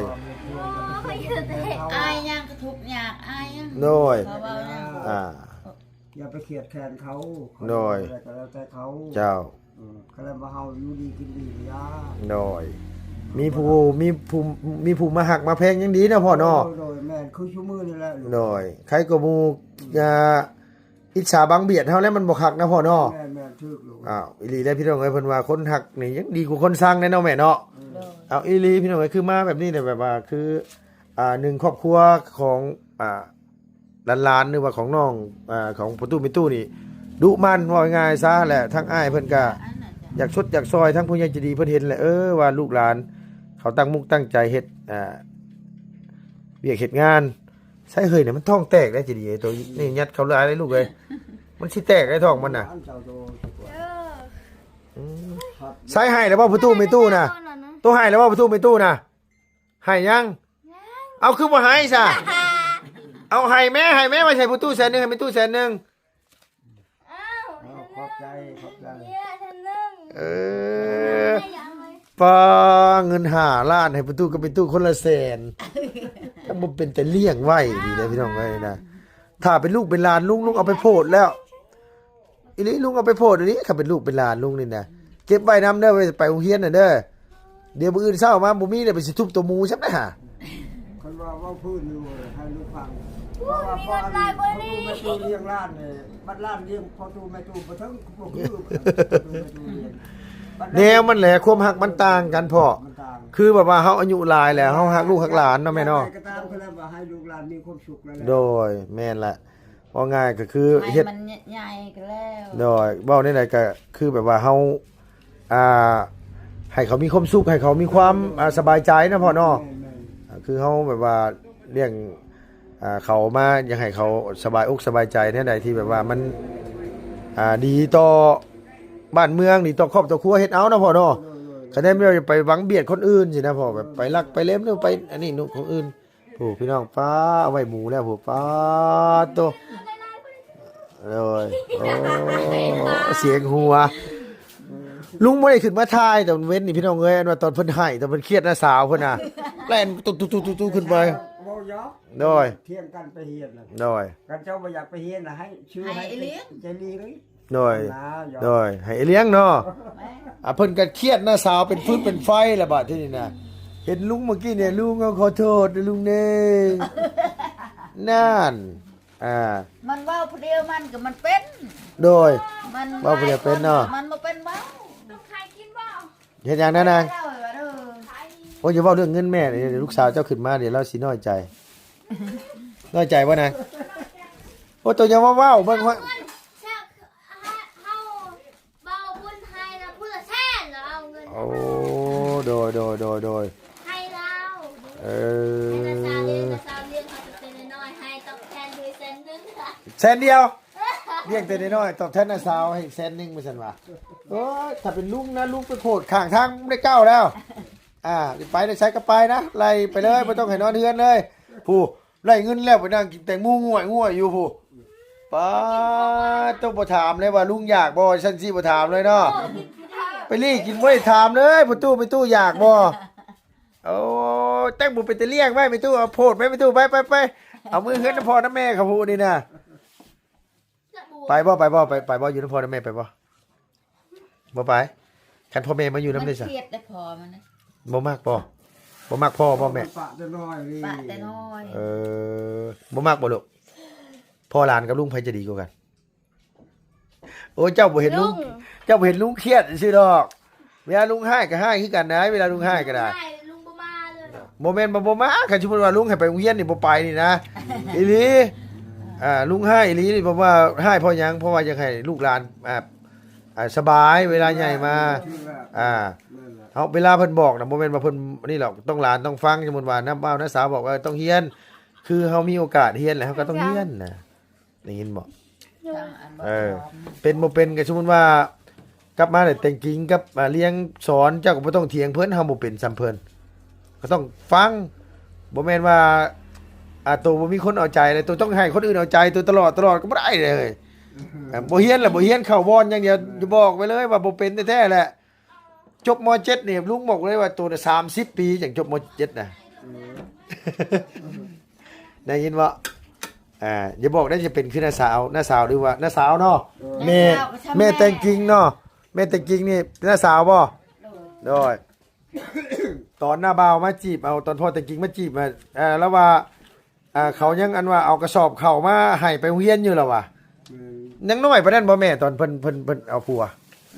ອາຍຫຍັງກະທຸກຍາກ ອາຍຫຍັງ. ໂດຍ ເຂົາເວົ້າຫຍັງ ອ່າ ຢ່າໄປຄຽດແຄ້ນເຂົາ. ໂດຍ ເຂົາເວົ້າແນວໃດກະແລ້ວແຕ່ເຂົາ. ເຈົ້າ ເອີ ຄັນວ່າເຮົາຢູ່ດີກິນດີກະຢ່າ. ໂດຍ ມີຜູ້ ມີຜູ້ ມີຜູ້ມາຮັກມາແພງຍັງດີເນາະພໍ່ເນາະ. ໂດຍ ໂດຍ ແມ່ນ ຄືຊຸມື້ນີ້ແຫຼະ. ໂດຍ ໃຄກວ່າໝູ່ ອ່າ ອິດສາບັງບຽດເຮົາແລ້ວ ມັນບໍ່ຄັກນະພໍ່ເນາະ. ແມ່ນໆ ຖືກລູກ. ອ້າວ ອີ່ຫຼີແລ້ວພີ່ນ້ອງເອີຍ ເພິ່ນວ່າຄົນຮັກນີ້ຍັງດີກວ່າຄົນຊັງເດ້ເນາະແມ່ເນາະ. ໂດຍ ເອົາ ອີ່ຫຼີພີ່ນ້ອງເອີຍ ຄືມາແບບນີ້ແຫຼະ ແບບວ່າຄື ອ່າ ໜຶ່ງຄອບຄົວຂອງ ອ່າ ຫຼານໆ ຫຼືວ່າຂອງນ້ອງ ອ່າ ຂອງພໍ່ຕູ້ແມ່ຕູ້ນີ້ດຸໝັ່ນ ເວົ້າງ່າຍໆຊະ. ແລະ ທາງອ້າຍເພິ່ນກະຢາກຊົດຢາກຊ່ອຍ ທາງຜູ້ໃຫຍ່ໃຈດີເພິ່ນເຫັນແຫຼະ ເອີ ວ່າລູກຫຼານເຂົາຕັ້ງມຸກຕັ້ງໃຈເຮັດ ອ່າ ວຽກເຮັດງານ. ໃສ່ເຮີຍ ນີ້ມັນທ້ອງແຕກໄດ໋ ໃຈດີ ໂຕນີ້ຍັດເຂົ້າຫຼາຍເລີຍລູກເອີຍ ມັນຊິແຕກໄດ໋ທ້ອງມັນນະ. ອືມ ໃສ່ໃຫ້ແລ້ວບໍ່ພໍ່ຕູ້ແມ່ຕູ້ນະ? ໂຕໃຫ້ແລ້ວບໍ່ພໍ່ຕູ້ແມ່ຕູ້ນະ? ໃຫ້ຍັງ? ເອົາ ຄືບໍ່ໃຫ້ຊະ? ເອົາ ໃຫ້ແມ້ ໃຫ້ແມ້ ໄວ້ໃຫ້ພໍ່ຕູ້ແສນໜຶ່ງ ໃຫ້ແມ່ຕູ້ແສນໜຶ່ງ. ເອົາ ຂອບໃຈ ຂອບໃຈ. ເອີ ປ້າ ເງິນຫ້າລ້ານໃຫ້ພໍ່ຕູ້ກັບແມ່ຕູ້ຄົນລະແສນ ກໍບໍ່ເປັນຕາລ້ຽງໄວ້ດີເດ້ພີ່ນ້ອງເອີຍນະ. ຖ້າເປັນລູກເປັນຫຼານລຸງ ລຸງເອົາໄປໂພດແລ້ວ ອີ່ຫຼີ ລຸງເອົາໄປໂພດອີ່ຫຼີ. ຄັນເປັນລູກເປັນຫຼານລຸງນີ້ນະ ເກັບໄວ້ນຳເດີ ໄປ ໄປໂຮງຮຽນນະເດີ. ດຽວມື້ອື່ນເຊົ້າມາບໍ່ມີແລ້ວ ໄປຊິທຸບໂຕໝູຊ້ຳນະຫາ. ຄັນວ່າເວົ້າພື້ນຢູ່ໃຫ້ລູກຟັງ ໂອ້ຍ ມີເງິນຫຼາຍກວ່ານີ້ ພໍ່ຕູ້ແມ່ຕູ້ລ້ຽງຫຼານນີ້ ບັດຫຼານລ້ຽງພໍ່ຕູ້ແມ່ຕູ້ບໍ່ເຖິງ ບໍ່ຄືພໍ່ຕູ້ແມ່ຕູ້ລ້ຽງ. ແນວມັນແຫຼະ ຄວາມຮັກມັນຕ່າງກັນພໍ່. ຄືແບບວ່າເຮົາອາຍຸຫຼາຍແລ້ວ ເຮົາຮັກລູກຮັກຫຼານເນາະແມ່ເນາະ. ໃດກໍຕາມ ຄືແບບວ່າໃຫ້ລູກຫຼານມີຄວາມສຸກແລ້ວ. ໂດຍ ແມ່ນແຫຼະ. ເວົ້າງ່າຍກໍຄືເຮັດ ໃຫ້ມັນໃຫຍ່ກໍແລ້ວ. ໂດຍ ເວົ້າແນວໃດກໍຄືແບບວ່າເຮົາ ອ່າ ໃຫ້ເຂົາມີຄວາມສຸກ ໃຫ້ເຂົາມີຄວາມ ອ່າ ສະບາຍໃຈນະພໍ່ເນາະ. ແມ່ນໆ ອ່າ ຄືເຮົາແບບວ່າລ້ຽງ ອ່າ ເຂົາມາ ຢາກໃຫ້ເຂົາສະບາຍອົກສະບາຍໃຈ ແນວໃດທີ່ແບບວ່າມັນ ອ່າ ດີຕໍ່ບ້ານເມືອງ ດີຕໍ່ຄອບຕໍ່ຄົວ ເຮັດເອົານະພໍ່ເນາະ. ໂດຍໆ ຄັນແມ່ນວ່າໄປຫວັງບຽດຄົນອື່ນຊີ້ນະພໍ່ ແບບໄປລັກໄປເລັມ ຫຼືໄປອັນນີ້ຂອງອື່ນ ຜູ້ພີ່ນ້ອງ ປ້າ ເອົາໄວ້ໝູແລ້ວຜູ້ ປ້າໂຕ. ໂດຍ ໂອ້ ສຽງຫົວ. ລຸງບໍ່ໄດ້ຂຶ້ນມາຖ່າຍຕອນເວັນນີ້ພີ່ນ້ອງເອີຍ ອັນວ່າຕອນເພິ່ນໄຫ້ ຕອນເພິ່ນຄຽດນະສາວເພິ່ນນະ ແລ່ນຕຸກໆໆໆຂຶ້ນໄປ. ໂດຍ ຖຽງກັນໄປຮຽນນະ. ໂດຍ ຄັນເຈົ້າບໍ່ຢາກໄປຮຽນນະ ໃຫ້ຊື່ ໃຫ້ ໃຫ້ເອເລຍ ໃຫ້ເອເລຍ. ໂດຍ ໂດຍ ໃຫ້ເອລຽງເນາະ. ອ່າ ເພິ່ນກໍຄຽດນະສາວ ເປັນຟືນເປັນໄຟລະບາດທີນີ້ນະ. ເຫັນລຸງເມື່ອກີ້ນີ້ ລຸງ ເຮົາຂໍໂທດເດີລຸງເດີ. ນັ້ນ ອ່າ ມັນເວົ້າຜູ້ດຽວມັນກໍມັນເປັນ. ໂດຍ ມັນເວົ້າຜູ້ດຽວເປັນເນາະ ມັນບໍ່ເປັນເວົ້າ. ເຮັດຫຍັງນະນາງ? ເອີ ໂອ້ຍ ຢ່າເວົ້າເລື່ອງເງິນແມ່ ດຽວລູກສາວເຈົ້າຂຶ້ນມາ ດຽວລາວຊິນ້ອຍໃຈ. ນ້ອຍໃຈບໍ່ນາງ? ໂອ້ ໂຕຢ່າມາເວົ້າ ເບິ່ງ ເຮົາ ເວົ້າບຸນໃຫ້ລະຜູ້ລະແສນລະເອົາເງິນ. ໂອ້ ໂດຍ ໂດຍ ໂດຍ ໂດຍ ໃຫ້ລາວ. ເອີ ໃຫ້ນາສາວເດ້ ນາສາວລ້ຽງເຮົາຕັ້ງແຕ່ນ້ອຍໆ ໃຫ້ຕອບແທນດ້ວຍແສນໜຶ່ງ. ແສນດຽວ? ລ້ຽງແຕ່ນ້ອຍໆ ຕອບແທນນາສາວໃຫ້ແສນໜຶ່ງ ວ່າຊັ້ນວ່າ. ໂອ້ຍ ຖ້າເປັນລຸງນະ ລຸງໄປໂພດຂ້າງທາງໄດ້ເກົ້າແລ້ວ. ອ່າ ໄປໄດ້ໃສກໍໄປນະ ໄລ່ໄປເລີຍ ບໍ່ຕ້ອງໃຫ້ນອນເຮືອນເລີຍ. ຜູ້ ໄດ້ເງິນແລ້ວໄປນັ່ງກິນແຕງໂມງວຍໆຢູ່ຜູ້. ປ້າໂຕ ບໍ່ຖາມເລີຍວ່າລຸງຢາກບໍ່ ຊັ້ນຊິບໍ່ຖາມເລີຍເນາະ. ໄປລີ້ກິນບໍ່ໄດ້ຖາມເລີຍ ພໍ່ຕູ້ແມ່ຕູ້ຢາກບໍ່? ໂອ້ຍ ແຕງບໍ່ເປັນຕາລ້ຽງໄວ້ແມ່ຕູ້ ເອົາໂພດໄວ້ແມ່ຕູ້ ໄປ ໄປ ໄປ ເອົາມືເຮືອນນຳພໍ່ນຳແມ່ເຂົາຜູ້ນີ້ນະ. ໄປບໍ່ ໄປບໍ່ ໄປ ໄປບໍ່ ຢູ່ນຳພໍ່ນຳແມ່ໄປບໍ່? ບໍ່ໄປ. ຄັນພໍ່ແມ່ມາຢູ່ນຳເດ້ຊະ? ມັນຄຽດໄດ້ພໍ່ມັນນະ. ບໍ່ມັກບໍ່? ບໍ່ມັກພໍ່ບໍ່ແມ່? ປະແຕ່ນ້ອຍນີ້ ປະແຕ່ນ້ອຍ. ເອີ ບໍ່ມັກບໍ່ລູກ? ພໍ່ຫຼານກັບລຸງໃຜໃຈດີກວ່າກັນ? ໂອ້ ເຈົ້າບໍ່ເຫັນລຸງ ເຈົ້າບໍ່ເຫັນລຸງຄຽດຊື່ດອກ. ເວລາລຸງຮ້າຍກໍຮ້າຍຄືກັນນະ ເວລາລຸງຮ້າຍກໍໄດ້. ລຸງບໍ່ມາເລີຍ. ບໍ່ແມ່ນວ່າບໍ່ມາ ຄັນສົມມຸດວ່າລຸງໃຫ້ໄປໂຮງຮຽນນີ້ບໍ່ໄປນີ້ນະ. ອີ່ຫຼີ ອ່າ ລຸງຮ້າຍອີ່ຫຼີນີ້ ເພາະວ່າຮ້າຍເພາະຫຍັງ? ເພາະວ່າຢາກໃຫ້ລູກຫຼານ ອ່າ ອ່າ ສະບາຍເວລາໃຫຍ່ມາ. ອ່າ ເຮົາ ເວລາເພິ່ນບອກນະ ບໍ່ແມ່ນວ່າເພິ່ນນີ້ດອກ ຕ້ອງຫຼານຕ້ອງຟັງ. ສົມມຸດວ່ານ້າບ່າວນ້າສາວບອກວ່າຕ້ອງຮຽນ ຄືເຮົາມີໂອກາດຮຽນແລ້ວ ເຮົາກໍຕ້ອງຮຽນນະ. ໄດ້ຍິນບໍ່? ເອີ ເປັນບໍ່ເປັນກໍສົມມຸດວ່າກັບມາແລ້ວແຕ່ງກິງກັບ ອ່າ ລ້ຽງສອນ ເຈົ້າກໍບໍ່ຕ້ອງຖຽງເພິ່ນ ເຮົາບໍ່ເປັນສ່ຳເພິ່ນ ກໍຕ້ອງຟັງ. ບໍ່ແມ່ນວ່າ ອ່າ ໂຕບໍ່ມີຄົນເອົາໃຈເລີຍ ໂຕຕ້ອງໃຫ້ຄົນອື່ນເອົາໃຈໂຕຕະຫຼອດ ຕະຫຼອດກໍບໍ່ໄດ້ເລີຍ. ອ່າ ບໍ່ຮຽນລະບໍ່ຮຽນ ເຂົ້າວອນຢ່າງດຽວ ບອກໄປເລີຍວ່າບໍ່ເປັນແທ້ໆແຫຼະ. ຈົບ ມ.ເຈັດ ນີ້ ລຸງບອກເລີຍວ່າໂຕນະສາມສິບປີຈັ່ງຈົບ ມ.ເຈັດ ນະ. ໄດ້ຍິນບໍ່? ອ່າ ຢ່າບອກໄດ້ຈະເປັນຄືນ້າສາວ ນ້າສາວ ຫຼືວ່ານ້າສາວເນາະ. ແມ່ ແມ່ແຕ່ງກິ່ງເນາະ ແມ່ແຕ່ງກິ່ງນີ້ເປັນນ້າສາວບໍ່? ໂດຍ ຕອນນ້າບ່າວມາຈີບເອົາ ຕອນພໍ່ແຕ່ງກິ່ງມາຈີບ ອ່າ ລາວວ່າ ອ່າ ເຂົາຍັງອັນວ່າເອົາກະສອບເຂົ້າມາໃຫ້ໄປໂຮງຮຽນຢູ່ລະວ່າ. ຍັງນ້ອຍປານນັ້ນບໍ່ແມ່ ຕອນເພິ່ນ ເພິ່ນ ເພິ່ນເອົາຜົວ?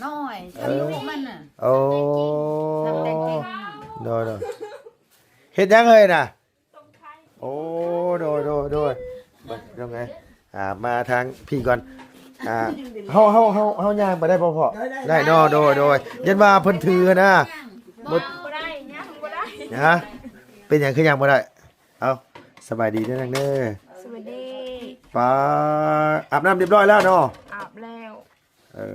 ນ້ອຍ ເອີ ທຳລູກມັນນະ. ໂອ້ ໂດຍໆ ເຮັດຫຍັງເຮີ້ຍນະ? ໂອ້ ໂດຍໆ ເບິ່ງ ເບິ່ງໄງ ອ່າ ມາທາງພີ້ກ່ອນ ອ່າ ເຮົາ ເຮົາ ເຮົາ ເຮົາຍ່າງໄປໄດ້ບໍ່ພໍ່? ໄດ້ ໄດ້ເນາະ ໂດຍໆ ຢ້ານວ່າເພິ່ນຖືຫັ້ນນະ. ບໍ່ ບໍ່ໄດ້ ຍ່າງບໍ່ໄດ້. ຮະ ເປັນຫຍັງຄືຍ່າງບໍ່ໄດ້? ເອົ້າ ສະບາຍດີເດີນາງເດີ. ສະບາຍດີ. ປາ ອາບນ້ຳຮຽບຮ້ອຍແລ້ວເນາະ? ອາບແລ້ວ. ເອີ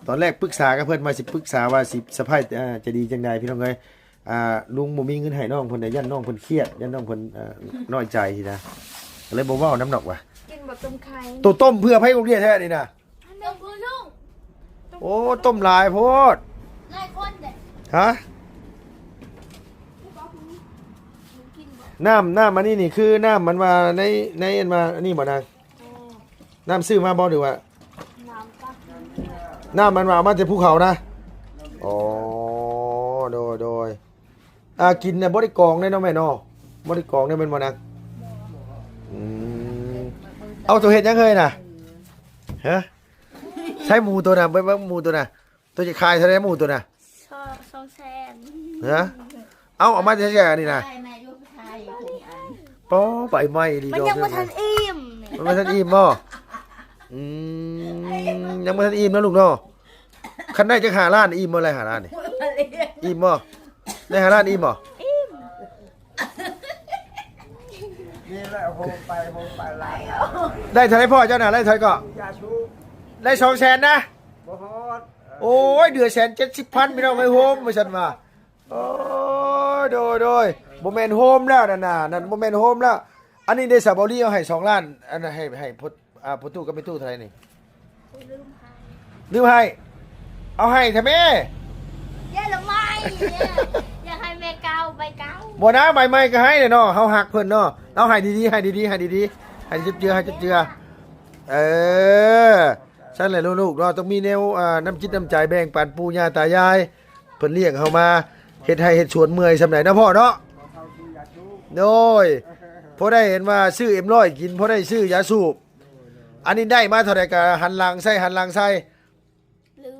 ຕອນແລກປຶກສາກັບເພິ່ນວ່າຊິປຶກສາວ່າຊິສະໄພ ເອີ ຈະດີຈັ່ງໃດພີ່ນ້ອງເອີຍ. ອ່າ ລຸງບໍ່ມີເງິນໃຫ້ນ້ອງເພິ່ນ ຢ້ານນ້ອງເພິ່ນຄຽດ ຢ້ານນ້ອງເພິ່ນ ເອີ ນ້ອຍໃຈຊີ້ນະ ກໍເລີຍບໍ່ເວົ້ານຳດອກວ່າ. ກິນບໍ່ຕົ້ມໄຂ່ ໂຕຕົ້ມເພື່ອໃຜກົກເດຍແທ້ນີ້ນະ? ຕົ້ມເພື່ອລຸງ. ໂອ້ ຕົ້ມຫຼາຍໂພດ ຫຼາຍຄົນເດ້. ຮະ ນ້ຳ ນ້ຳອັນນີ້ນີ້ຄືນ້ຳມັນວ່າໃນ ໃນອັນວ່າອັນນີ້ບໍ່ນາງ? ນ້ຳຊື້ມາບໍ່ ຫຼືວ່າ ນ້ຳ ນ້ຳມັນວ່າເອົາມາແຕ່ພູເຂົານະ? ອໍ ໂດຍໆ. ອ່າ ກິນນະບໍ່ໄດ້ກອງເດ້ເນາະແມ່ເນາະ ບໍ່ໄດ້ກອງເດ້ແມ່ນບໍ່ນາງ? ອືມ ເອົາ ໂຕເຮັດຫຍັງເຮີ້ຍນະ? ຮະ ໃຊ້ໝູໂຕນະ ເບິ່ງ ເບິ່ງໝູໂຕນະ ໂຕຈະຂາຍເທົ່າໃດໝູໂຕນະ? ສອງ ສອງແສນ. ຮະ ເອົາ ເອົາມາແຕ່ໃສອັນນີ້ນະ? ໄປ ໄປຢູ່ໄທ ໂອ້ ໃບໃໝ່ອີ່ຫຼີ ມັນຍັງບໍ່ທັນອີ່ມ ມັນບໍ່ທັນອີ່ມບໍ່? ອືມ ຍັງບໍ່ທັນອີ່ມເນາະລູກເນາະ. ຄັນໄດ້ຈັກຫ້າລ້ານ ອີ່ມບໍ່ ໄດ້ຫ້າລ້ານນີ້? ອີ່ມບໍ່? ໄດ້ຫ້າລ້ານອີ່ມບໍ່? ອີ່ມ. ນີ້ແຫຼະ ໂຮມໄປ ໂຮມໄປຫຼາຍ. ໄດ້ເທົ່າໃດພໍ່ເຈົ້ານະ? ໄດ້ເທົ່າໃດເກາະ? ຢາສູບ ໄດ້ສອງແສນນະ? ບໍ່ຮອດ. ໂອ້ຍ ເດືອນແສນເຈັດສິບພັນ ພີ່ນ້ອງເອີຍ ໂຮມວ່າຊັ້ນວ່າ. ໂອ້ຍ ໂດຍໆ ບໍ່ແມ່ນໂຮມແລ້ວນັ້ນນະ ນັ້ນບໍ່ແມ່ນໂຮມແລ້ວ. ອັນນີ້ເດ ສາວເບົາລີເອົາໃຫ້ສອງລ້ານ ອັນນັ້ນໃຫ້ ໃຫ້ພໍ່ ອ່າ ພໍ່ຕູ້ກັບແມ່ຕູ້ເທົ່າໃດນີ້? ລືມໃຫ້ ລືມໃຫ້ ເອົາໃຫ້ແທ້ແມ່. ຢ່າລະໄມ ຢາກໃຫ້ແມ່ເກົ່າ ໃບເກົ່າ. ບໍ່ນະ ໃບໃໝ່ກໍໃຫ້ແຫຼະເນາະ ເຮົາຮັກເພິ່ນເນາະ. ເອົາໃຫ້ດີໆ ໃຫ້ດີໆ ໃຫ້ດີໆ ໃຫ້ເຈັບເຈືອ ໃຫ້ເຈັບເຈືອ. ເອີ ຊັ້ນແຫຼະລູກໆເນາະ ຕ້ອງມີແນວ ອ່າ ນ້ຳຈິດນ້ຳໃຈແບ່ງປັນປູ່ຍ່າຕາຍາຍ ເພິ່ນລ້ຽງເຮົາມາ ເຮັດໄຮ່ເຮັດສວນເມື່ອຍສ່ຳໃດເນາະພໍ່ເນາະ. ໂດຍ ພໍໄດ້ເຫັນວ່າຊື້ເອັມຮ້ອຍກິນ ພໍໄດ້ຊື້ຢາສູບ. ອັນນີ້ໄດ້ມາເທົ່າໃດກໍຫັນຫຼັງໃສ່ ຫັນຫຼັງໃສ່. ລືມ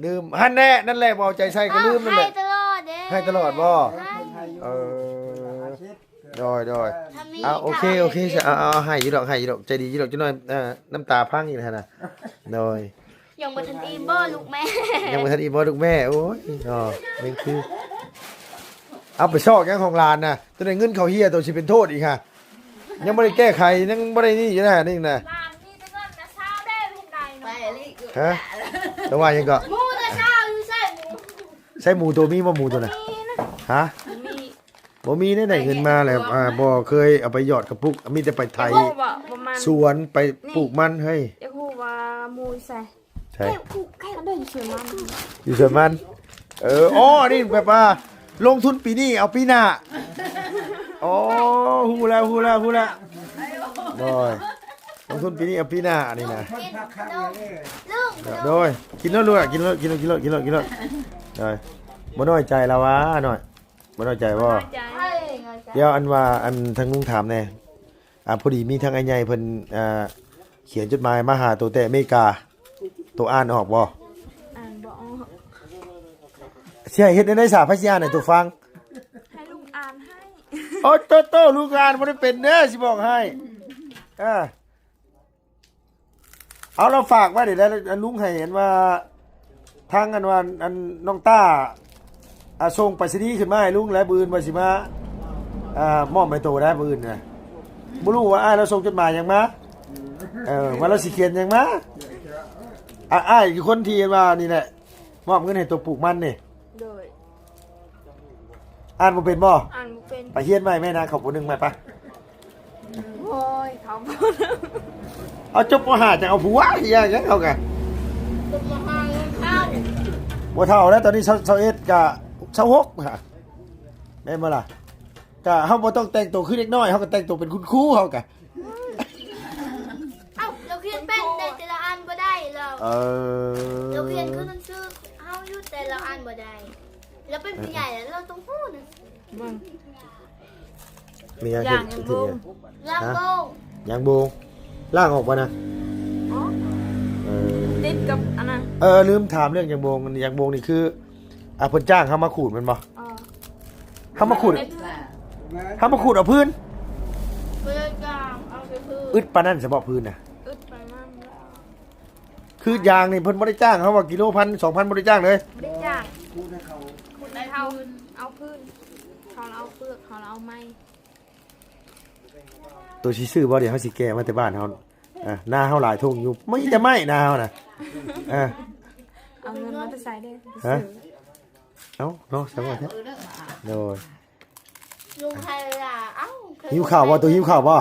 ລືມ ຫັ້ນແຫຼະ ນັ້ນແຫຼະ ບໍ່ເອົາໃຈໃສ່ກໍລືມນັ້ນແຫຼະ. ເຮົາໃຫ້ຕະຫຼອດເດ້ ໃຫ້ຕະຫຼອດບໍ່? ໃຫ້ ເອີ ໂດຍໆ ຖ້າມີ ເອົາ ໂອເຄ ໂອເຄ ເອົາ ເອົາ ໃຫ້ຢູ່ດອກ ໃຫ້ຢູ່ດອກ ໃຈດີຢູ່ດອກ. ຈັກໜ້ອຍ ເອີ ນ້ຳຕາພັງອີກຫັ້ນນະ. ໂດຍ ຍັງບໍ່ທັນອີ່ມບໍ່ລູກແມ່? ຍັງບໍ່ທັນອີ່ມບໍ່ລູກແມ່? ໂອ້ຍ ເນາະ ແມ່ນຄື ເອົາໄປຊອກຫຍັງຂອງຫຼານນະ ຕົວໃດເງິນເຂົາເຮຍ ຕົວຊິເປັນໂທດອີກຫະ. ຍັງບໍ່ໄດ້ແກ້ໄຂ ຍັງບໍ່ໄດ້ນີ້ຢູ່ນະ ນີ້ນະ. ຫຼານມີແຕ່ເງິນນະ ຊາວແດ່ ເປັນໃດເນາະ? ຮະ ແຕ່ວ່າຫຍັງເກາະ? ໝູນະ ຊາວຢູ່ໃສ? ໃສໝູໂຕ ມີບໍ່ໝູໂຕນະ? ຮະ ບໍ່ມີ ບໍ່ມີ ໄດ້ເງິນມາແລ້ວ ອ່າ ບໍ່ເຄີຍເອົາໄປຢອດກະປຸກ ມີແຕ່ໄປໄຖສວນ ໄປປູກມັນເຮີ້ຍ. ຢາກຮູ້ວ່າໝູຢູ່ໃສ? ໃສ? ຢູ່ສວນມັນ ຢູ່ສວນມັນ. ເອີ ອໍ ອັນນີ້ແບບວ່າລົງທຶນປີນີ້ເອົາປີໜ້າ. ອໍ ຮູ້ແລ້ວ ຮູ້ແລ້ວ ຮູ້ແລ້ວ. ໂດຍ ລົງທຶນປີນີ້ເອົາປີໜ້າ ອັນນີ້ນະ. ໂດຍ ກິນໂລດລູກ ກິນໂລດ ກິນໂລດ ກິນໂລດ ກິນໂລດ ກິນໂລດ. ໂດຍ ບໍ່ນ້ອຍໃຈລາວວ່ານ້ອຍ? ບໍ່ນ້ອຍໃຈບໍ່? ນ້ອຍໃຈ. ດຽວ ອັນວ່າ ອັນ ທາງລຸງຖາມແດ່ ອ່າ ພໍດີມີທາງອ້າຍໃຫຍ່ເພິ່ນ ອ່າ ຂຽນຈົດໝາຍມາຫາໂຕແຕ່ອາເມລິກາ ໂຕອ່ານອອກບໍ່? ອ່ານບໍ່ອອກ. ຊິໃຫ້ເຮັດແນວໃດຊະ? ໃຜຊິອ່ານໃຫ້ໂຕຟັງ? ໃຫ້ລຸງອ່ານໃຫ້. ໂອ້ ໂຕ ໂຕ ລຸງອ່ານບໍ່ໄດ້ເປັນເດີ ຊິບອກໃຫ້. ອ່າ ເອົາ ລາວຝາກໄວ້ເດ ແລ້ວລຸງໃຫ້ເຫັນວ່າ ທາງອັນວ່າ ອັນນ້ອງຕ້າ ອ່າ ສົ່ງໄປສະນີຂຶ້ນມາໃຫ້ລຸງ ແລ້ວມື້ອື່ນວ່າຊິມາ ອ່າ ມອບໃຫ້ໂຕໄດ້ມື້ອື່ນນະ. ບໍ່ຮູ້ວ່າອ້າຍລາວສົ່ງຈົດໝາຍຫຍັງມາ ເອີ ວ່າລາວຊິຂຽນຫຍັງມາ. ອ່າ ອ້າຍຄືຄົນທີ່ວ່ານີ້ແຫຼະ ມອບເງິນໃຫ້ໂຕປູກມັນນີ້. ໂດຍ. ອ່ານບໍ່ເປັນບໍ່? ອ່ານບໍ່ເປັນ. ໄປຮຽນໃໝ່ແມ່ນາ ເຂົ້າປໍໜຶ່ງໃໝ່ປະ. ໂອ້ຍ ເຂົາບໍ່ ເອົາຈົບ ປໍຫ້າ ຈັ່ງເອົາຜົວ ອີຫຍັງເຂົາກະ ຈົບ ປໍຫ້າ ຍັງເຖົ້າ ບໍ່ເຖົ້າແລ້ວ ຕອນນີ້ຊາວ ຊາວເອັດ ກະ ຊາວຫົກ ຫັ້ນ ແມ່ນບໍ່ລະ? ກະເຮົາບໍ່ຕ້ອງແຕ່ງໂຕຄືເດັກນ້ອຍ ເຮົາກະແຕ່ງໂຕເປັນຄຸນຄູ ເຮົາກະ ເອົ້າ ລາວຂຽນແປ້ນໄດ້ແຕ່ລະອັນບໍ່ໄດ້ລາວ ເອີ ລາວຂຽນຄືໜັງສືເຮົາຢູ່ ແຕ່ລາວອ່ານບໍ່ໄດ້ ລາວເປັນຜູ້ໃຫຍ່ແລ້ວ ລາວຕ້ອງຮູ້ໜັງສື ເບິ່ງ ມີຫຍັງ ຢາງ ເຮັດ ຢາງ ເຮັດ ໂບງ ຢາງ ຮະ ໂບງ ຢາງໂບງ ລ້າງອອກບໍ່ນະ? ອໍ ເອີ ຕິດກັບອັນນັ້ນ ເອີ ລືມຖາມເລື່ອງຢາງໂບງ ຢາງໂບງນີ້ຄື ອ່າ ເພິ່ນຈ້າງເຮົາມາຂູດແມ່ນບໍ່? ອໍ ເຮົາມາຂູດ ເຮົາມາຂູດເອົາພື້ນ ບໍ່ໄດ້ຈ້າງ ເອົາແຕ່ພື້ນ ອຶດປານນັ້ນຊະບໍ ພື້ນນະ? ອຶດປານນັ້ນແລ້ວ ຄືຢາງນີ້ເພິ່ນບໍ່ໄດ້ຈ້າງເຮົາວ່າ ກິໂລພັນ ສອງພັນ ບໍ່ໄດ້ຈ້າງເລີຍ ບໍ່ໄດ້ຈ້າງ ຂູດໃຫ້ເຂົາ ເຮົາເອົາພື້ນ ເຂົາລະເອົາເປືອກ ເຮົາລະເອົາໄມ້ ໂຕຊິຊື້ບໍ່? ດຽວເຮົາຊິແກ່ມາແຕ່ບ້ານເຮົາ ອ່າ ນາເຮົາຫຼາຍທົ່ງຢູ່ ມີແຕ່ໄມ້ນາເຮົານະ ເອີ ເອົາເງິນມາແຕ່ໃສເດ້? ຮະ? ເອົ້າ ເນາະ ສະບາຍແທ້ ໂດຍ ລຸງໄຄລະ ເອົ້າ ຫິວເຂົ້າບໍ່? ໂຕຫິວເຂົ້າບໍ່?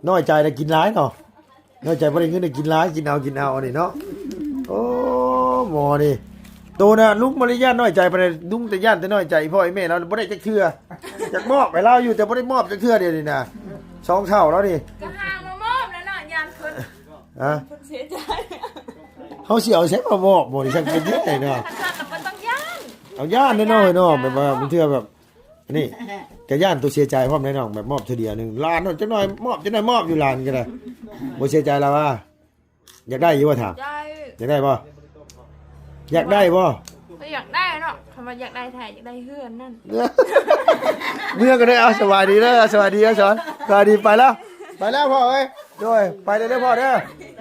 ນ້ອຍໃຈລະກິນຫຼາຍເນາະ ນ້ອຍໃຈບໍ່ໄດ້ເງິນ ໄດ້ກິນຫຼາຍ ກິນເອົາ ກິນເອົາ ອັນນີ້ເນາະ ໂອ້ ໝໍນີ້ ໂຕນະ ລຸງບໍ່ໄດ້ຢ້ານນ້ອຍໃຈປານໃດ ລຸງແຕ່ຢ້ານແຕ່ນ້ອຍໃຈ ອີພໍ່ອີແມ່ລາວບໍ່ໄດ້ຈັກເທື່ອ ຢາກມອບໃຫ້ລາວຢູ່ ແຕ່ບໍ່ໄດ້ມອບຈັກເທື່ອ ດຽວນີ້ນະ ສອງເຖົ້າແລ້ວນີ້ ກະຫາມາມອບແລ້ວເນາະ ຢ້ານເພິ່ນ ຮະ ເພິ່ນເສຍໃຈ ເຮົາຊິເອົາໃສມາມອບ ໝໍນີ້ ຊ່າງເປັນແທ້ເນາະ ຄັນຊັ້ນລະບໍ່ຕ້ອງຢ້ານ ເອົາ ຢ້ານແນ່ນອນເນາະ ແບບວ່າບາງເທື່ອແບບ ອັນນີ້ກະຢ້ານໂຕເສຍໃຈພ້ອມເດ້ນ້ອງ ແບບມອບເທື່ອດຽວໜຶ່ງ ຫຼານເນາະ ຈັກໜ່ອຍມອບ ຈັກໜ່ອຍມອບຢູ່ ຫຼານກະໄດ້ ບໍ່ເສຍໃຈລາວວ່າ ຢາກໄດ້ຢູ່ບໍ່ ຖາມ ຢາກໄດ້ບໍ່? ຢາກໄດ້ບໍ່? ກະຢາກໄດ້ເນາະ ຄັນວ່າຢາກໄດ້ແທ້ ຢາກໄດ້ເຮືອນນັ້ນ ເມືອກະໄດ້ ເອົາ ສະບາຍດີເດີ ສະບາຍດີ ອາສອນ ສະບາຍດີ ໄປແລ້ວ ໄປແລ້ວພໍ່ເອີຍ ໂດຍ ໄປເດີພໍ່ເດີ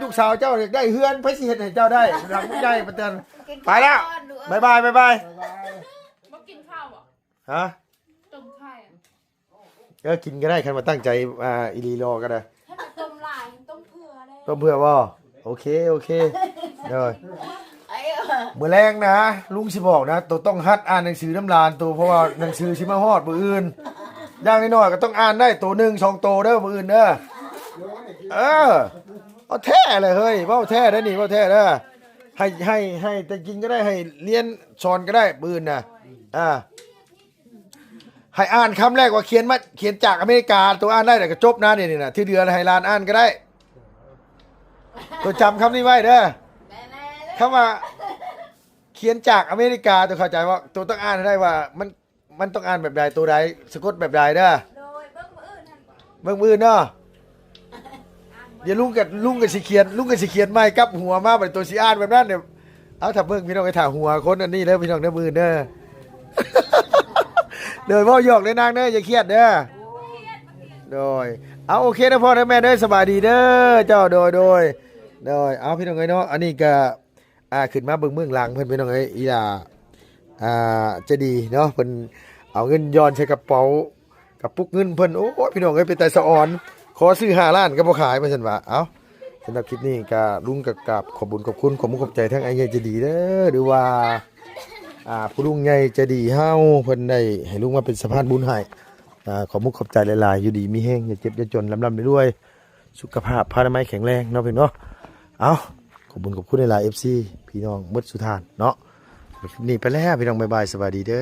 ລູກສາວເຈົ້າຢາກໄດ້ເຮືອນ ໃຜຊິເຮັດໃຫ້ເຈົ້າໄດ້ ຫຼັງໃຫຍ່ປານນັ້ນ ໄປແລ້ວ ບາຍບາຍ ບາຍບາຍ ບໍ່ກິນເຂົ້າບໍ່? ຮະ? ຕົ້ມໄຂ່ ເອີ ກິນກະໄດ້ ຄັນວ່າຕັ້ງໃຈ ອ່າ ອີ່ຫຼີລໍກະໄດ້ ຄັນວ່າຕົ້ມຫຼາຍ ຕົ້ມເຜື່ອເດ້ ຕົ້ມເຜື່ອບໍ່? ໂອເຄ ໂອເຄ ໂດຍ ມື້ແລງນະ ລຸງຊິບອກນະ ໂຕຕ້ອງຫັດອ່ານໜັງສືນຳຫຼານໂຕ ເພາະວ່າໜັງສືຊິມາຮອດມື້ອື່ນ ຢ່າງໜ້ອຍໆກະຕ້ອງອ່ານໄດ້ໂຕໜຶ່ງສອງໂຕເດີ ມື້ອື່ນເດີ ເອີ ເອົາແທ້ແຫຼະເຮີ້ຍ ເວົ້າແທ້ເດີນີ້ ເວົ້າແທ້ເດີ ໃຫ້ ໃຫ້ ໃຫ້ແຕ່ກິນກະໄດ້ ໃຫ້ຮຽນສອນກະໄດ້ ມື້ອື່ນນະ ອ່າ ໃຫ້ອ່ານຄຳແລກວ່າຂຽນມາ ຂຽນຈາກອາເມລິກາ ໂຕອ່ານໄດ້ແລ້ວກະຈົບນະ ນີ້ນະ ທີ່ເຫຼືອໃຫ້ຫຼານອ່ານກະໄດ້ ໂຕຈຳຄຳນີ້ໄວ້ເດີ ຄຳວ່າຂຽນຈາກອາເມລິກາ ໂຕເຂົ້າໃຈບໍ່? ໂຕຕ້ອງອ່ານໃຫ້ໄດ້ວ່າມັນ ມັນຕ້ອງອ່ານແບບໃດ ໂຕໃດ ສະກົດແບບໃດເດີ ໂດຍ ເບິ່ງມື້ອື່ນຫັ້ນ ເບິ່ງມື້ອື່ນເນາະ ດຽວລຸງກະ ລຸງກະຊິຂຽນ ລຸງກະຊິຂຽນໃໝ່ກັບຫົວມາ ບາດໂຕຊິອ່ານແບບນັ້ນ ເອົາ ຖ້າເບິ່ງພີ່ນ້ອງ ໄປຖ້າຫົວຄົນອັນນີ້ເດີພີ່ນ້ອງເດີ ມື້ອື່ນເດີ ໂດຍ ເວົ້າຢອກເດີນາງເດີ ຢ່າຄຽດເດີ ໂດຍ ເອົາ ໂອເຄເດີພໍ່ເດີແມ່ເດີ ສະບາຍດີເດີເຈົ້າ ໂດຍ ໂດຍ ໂດຍ ເອົາ ພີ່ນ້ອງເອີຍເນາະ ອັນນີ້ກະ ອ່າ ຂຶ້ນມາເບິ່ງເບື້ອງຫຼັງເພິ່ນ ພີ່ນ້ອງເອີຍ ອີ່ຫຼ້າ ອ່າ ໃຈດີເນາະ ເພິ່ນເອົາເງິນຢ່ອນໃສ່ກະເປົາ ກະປຸກເງິນເພິ່ນ ໂອ້ຍ ພີ່ນ້ອງເອີຍ ເປັນຕາສະອອນ ຂໍຊື້ຫ້າລ້ານກະບໍ່ຂາຍ ວ່າຊັ້ນວ່າ ເອົ້າ ສຳລັບຄລິບນີ້ກະ ລຸງກະກາບຂອບບຸນຂອບຄຸນ ຂອບມຸກຂອບໃຈທາງອ້າຍໃຫຍ່ໃຈດີເດີ ຫຼືວ່າ ອ່າ ຜູ້ລຸງໃຫຍ່ໃຈດີເຮົາ ເພິ່ນໄດ້ໃຫ້ລຸງມາເປັນສະພານບຸນໃຫ້ ອ່າ ຂອບມຸກຂອບໃຈຫຼາຍໆ ຢູ່ດີມີແຮງ ຢ່າເຈັບຢ່າຈົນ ລ່ຳໆລວຍໆ ສຸຂະພາບພະລານາໄມແຂງແຮງເນາະ ພີ່ນ້ອງເນາະ ເອົ້າ ຂອບບຸນຂອບຄຸນຫຼາຍໆ ເອັຟຊີ ພີ່ນ້ອງໝົດສູ່ທ່ານເນາະ ຄລິບນີ້ໄປແລ້ວ ພີ່ນ້ອງ ບາຍບາຍ ສະບາຍດີເດີ.